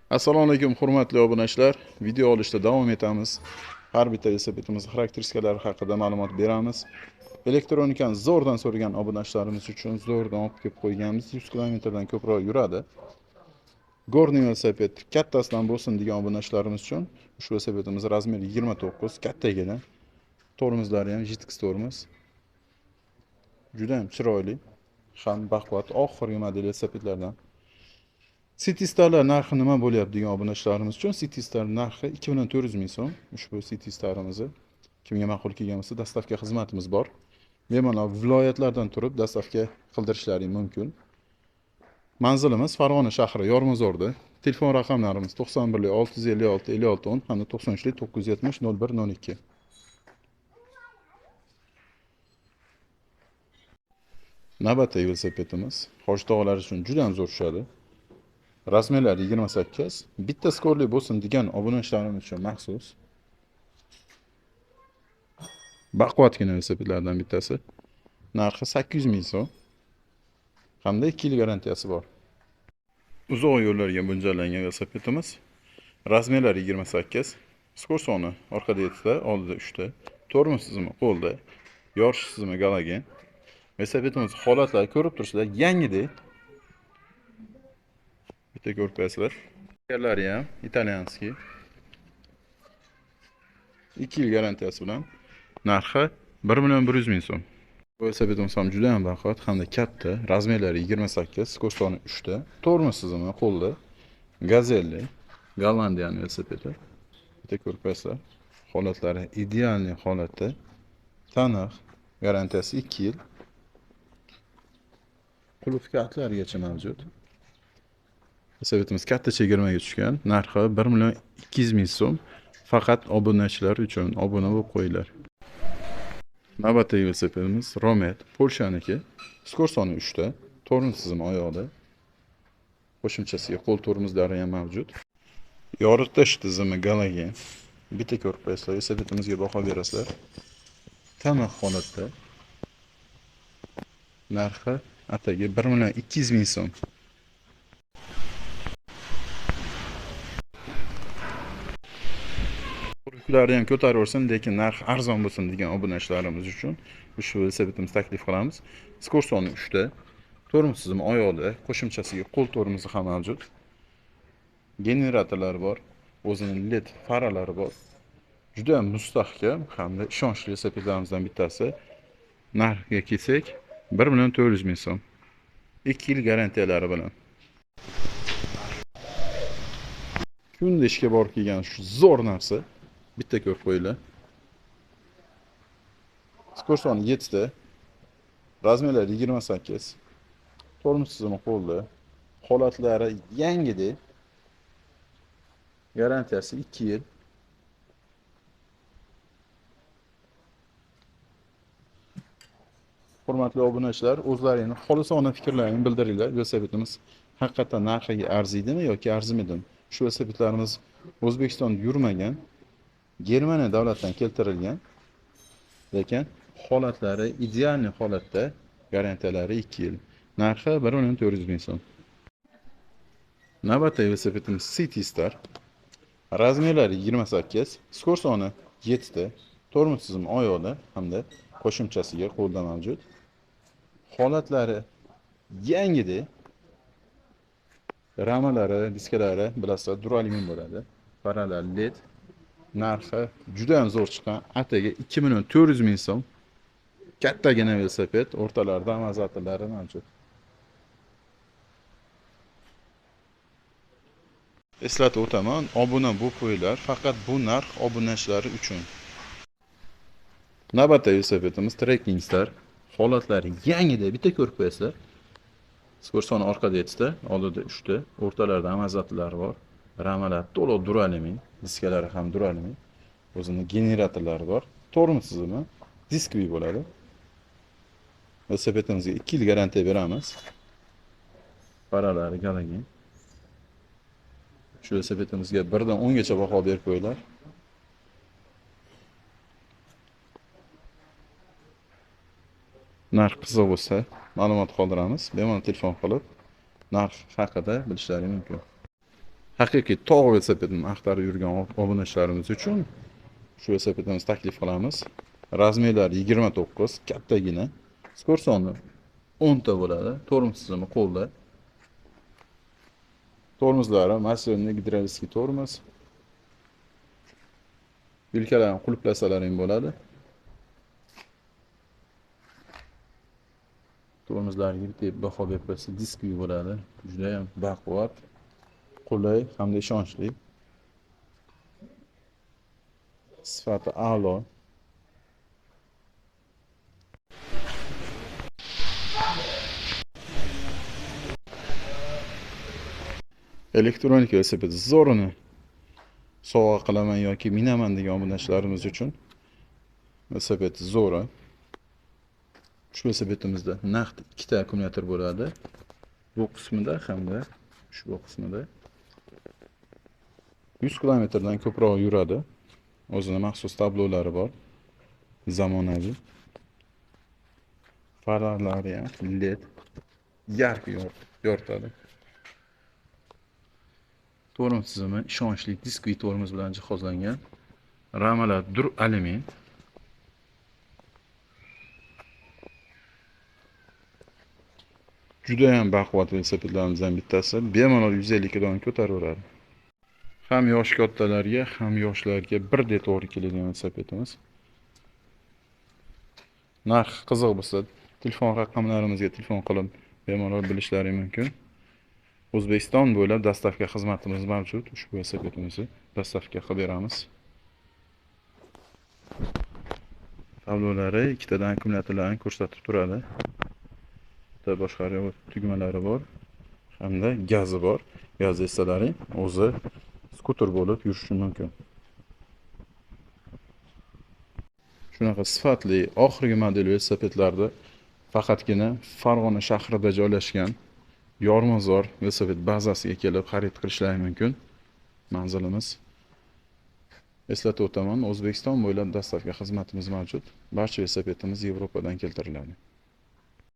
Assalomu alaykum hurmatli obunachilar. Video olishda davom etamiz. Har bitta velosipedimiz xarakteristikalar haqida ma'lumot beramiz. Elektronikani zo'rdan so'ragan obunachilarimiz uchun zo'rdan olib kelib qo'yganmiz. 100 kilometrdan ko'proq yuradi. Gorniy velosiped kattasidan bo'lsin degan obunachilarimiz uchun ushbu velosipedimiz razmeri 29, kattagina. Tormozlari ham jitkis tormoz. Juda ham chiroyli, ham baquvvat, oxirgi model velosipedlardan. City Starlar narxi nima bo'lyapti degan obunachilarimiz uchun City Star narxi 2 400 000 so'm. Ushbu City Starimizni kimga ma'qul kelgan bo'lsa, dostavka xizmatimiz bor. Bemalol viloyatlardan turib dostavka qildirishlari mumkin. Manzilimiz Farg'ona shahri Yormozorda. Telefon raqamlarimiz 91 656 56 10 hamda 93 970 01 02. Navbatdagi velosipedimiz hoji tog'alar uchun juda ham zo'r tushadi. Razmerlari 28, bitta skorli bo'lsin degan obunachilarimiz uchun maxsus. Baquvvatgina velosipedlardan bittasi. Narxi 800 ming so'm. Hamda 2 yil garantiyasi bor. Uzoq yo'llarga mo'ljallangan velosipedimiz. Razmerlari 28, skor soni orqada 7 ta, oldida 3 ta, tormoz tizimi qo'lda, yorish tizimi galogen. Velosipedimiz holatlari ko'rib turibsizlar, yangidek. Bitta ko'rib qo'yasizlar. Yerlari ham italyanskiy. 2 yil garantiyasi bilan narxi 1 100 000 so'm. Bu velosipedimiz ham juda ham baquvvat hamda katta, razmerlari 28, skor soni 3 ta, tormoz tizimi qo'lda, Gazelli, Gollandiyaning velosipedi. Bitta ko'rib qo'yasizlar. Holatlari idealniy holatda. Taniq, garantiyasi 2 yil. Qulfga atlargacha mavjud. Velosipedimiz katta chegirmaga tushgan. Narxi 1 200 000 so'm. Faqat obunachilar uchun obuna bo'lib qo'yinglar. Navbatdagi velosipedimiz Romet, Polshaniki. Skor soni 3 ta, tormoz tizimi oyoqda. Qo'shimchasiga qo'l tormozlari ham mavjud. Yoritish tizimi galogen. Bitta ko'rib qo'yasizlar, velosipedimizga baho berasizlar. Taniq holatda. Narxi atigi 1 200 000 so'm. Ularni ham ko'taraversin, lekin narx arzon bo'lsin degan obunachilarimiz uchun ushbu velosipedimizni taklif qilamiz. Skor soni 3 ta, tormoz tizimi oyoqda, qo'shimchasiga qo'l tormozi ham mavjud. Generatorlari bor, o'zining LED faralari bor. Juda ham mustahkam hamda ishonchli velosipedlarimizdan bittasi. Narxiga kelsak 1 400 000 so'm. 2 yil garantiyalari bilan. Kunda ishga borib kelgan shu zo'r narsa. Bitta ko'rib qo'yinglar. Skor soni 7 ta. Razmerlari 28. Tormoz tizimi qo'lda. Holatlari yangidek. Garantiyasi 2 yil. Hurmatli obunachilar, o'zlaringni xolisona fikrlaringni bildiringlar. Velosipedimiz haqiqatan narxiga arziydimi yoki arzimaydimi? Shu velosipedlarimiz O'zbekistonda yurmagan, Germaniya davlatidan keltirilgan, lekin holatlari idealniy holatda, garantiyalari 2 yil. Narxi 1 400 000 so'm. Navbatdagi velosipedimiz City Star. Razmerlari 28, skor soni 7 ta, tormoz tizimi oyoqda hamda qo'shimchasiga qo'lda mavjud. Holatlari yangidek. Ramalari, diskalari bilasizlar, duralyumin bo'ladi. Faralar LED. Narxi juda ham zo'r chiqqan. Atigi 2 400 000 so'm. Kattagina velosiped, o'rtalarida amortizatorlari mavjud. Eslatib o'taman, obuna bo'lib qo'yinglar. Faqat bu narx obunachilar uchun. Navbatdagi velosipedimiz Trekking Star. Holatlari yangida, bitta ko'rib qo'yasizlar. Skor soni orqada 7 ta, oldida 3 ta, o'rtalarida amortizatorlari bor. Ramalar to'liq duralyumin, diskalari ham duralyumin. O'zining generatorlari bor. Tormoz tizimi diskli bo'ladi. Velosipedimizga 2 yil garantiya beramiz. Faralari galogen. Shu velosipedimizga 1 dan 10 gacha baho berib qo'yinglar. Narx qiziq bo'lsa, ma'lumot qoldiramiz. Bemalol telefon qilib narx haqida bilishlari mumkin. Haqiqiy tog' velosipedini axtarib yurgan obunachilarimiz uchun shu velosipedimizni taklif qilamiz. Razmerlari 29, kattagina. Skor soni 10 ta bo'ladi. Tormoz tizimi qo'lda. Tormozlari masserni gidrolik tormoz. Yelkalarni qulflasalaring bo'ladi. Tormozlarga bitta baho berib qo'ysa, diskli bo'ladi. Juda ham baquvvat, qulay hamda ishonchli. Sifati a'lo. Elektronik velosiped zo'rini sovg'a qilaman yoki minaman degan obunachilarimiz uchun velosiped zo'ri. Ushbu velosipedimizda naqd 2 ta akkumulyator bo'ladi. Bu qismida hamda ushbu qismida 100 kilometrdan ko'proq yuradi. O'zini maxsus tablolari bor. Zamonaviy. Faralari ham LED yarq yoritadi. Tormoz tizimi ishonchli diskli tormoz bilan jihozlangan. Ramalar dur alyumin. Juda ham baquvvat velosipedlarimizdan bittasi. Bemalol 150 kiloni ko'taraveradi. Ham yosh kattalarga, ham yoshlarga birdek to'g'ri keladigan velosipedimiz. Narxi qiziq bo'lsa, telefon raqamlarimizga telefon qilib bemalol bilishlari mumkin. O'zbekiston bo'ylab dastavka xizmatimiz mavjud. Ushbu velosipedimizni dastavka qilib beramiz. Tablolari ikkitadan akkumulyatorlarni ko'rsatib turadi. Bitta boshqaruv tugmalari bor hamda gazi bor. Gaz esalaring o'zi skuter bo'lib yurishi mumkin. Shunaqa sifatli oxirgi model velosipedlarda faqatgina Farg'ona shahrida joylashgan Yormozor velosiped bazasiga kelib xarid qilishlari mumkin. Manzilimiz eslatib o'taman, O'zbekiston bo'ylab dastavka xizmatimiz mavjud. Barcha velosipedimiz Yevropadan keltiriladi.